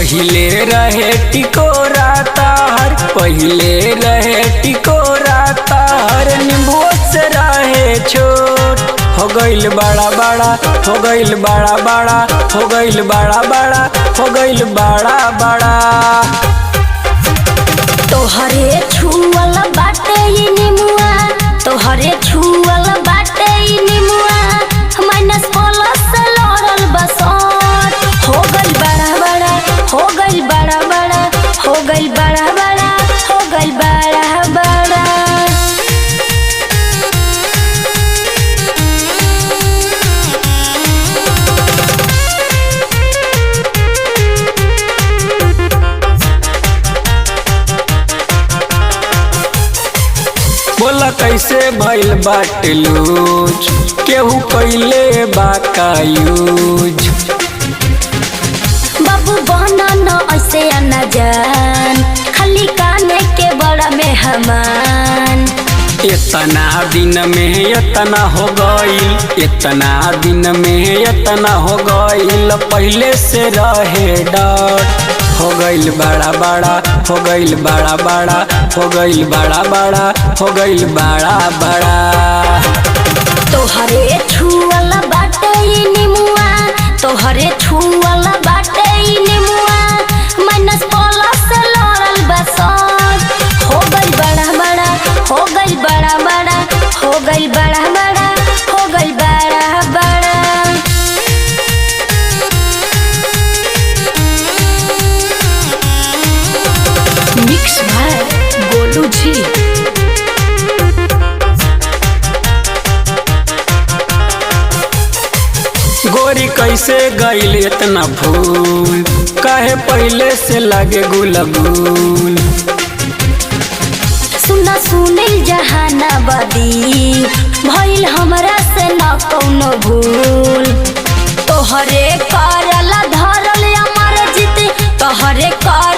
पहिले रहे टिकोरा तार, पहिले रहे टिकोरा तार, नींबू से रहे छोट। हो गइल बड़ा बड़ा, हो गइल बड़ा बड़ा, हो गइल बड़ा बड़ा, हो गइल बड़ा बड़ा। तोहरे छुअल बाटे ई निमुआ, तोहरे छुअल बाटे ई निमुआ, माइनस प्लस लड़ल बसोट। हो गइल बड़ा बड़ा, हो गइल बड़ा बड़ा, हो गइल बड़ा बड़ा, हो गइल बड़ा बड़ा। बोला कैसे भइल बाटे लूज, केहू कइले बा का यूज। बाबू बना न ऐसे आना जान, खाली काने के बड़ा मेहमान। इतना दिन में इतना हो गइल, इतना दिन में इतना हो गइल, पहले से रहे डर। हो गइल बड़ा बड़ा, हो गइल बड़ा बड़ा, हो गइल बड़ा बड़ा, हो गइल बड़ा बड़ा। तोहरे छुअल बाटे ई निमुआ, तोहरे छुअल बाटे ई निमुआ, माइनस प्लस लड़ल बसोट। हो गइल बड़ा बड़ा, हो गइल बड़ा बड़ा, हो गइल बड़ा बड़ा, हो गइल बड़ा बड़ा। मिक्स बाय गोलू जी। गोरी कैसे गइल इतना फूल, काहे पहले से लागे गुलगुल। सुना सुनिल जहानाबादी, भइल हमरा से न कौनो भूल। तोहरे करला धरल अमर जीत, तोहरे कर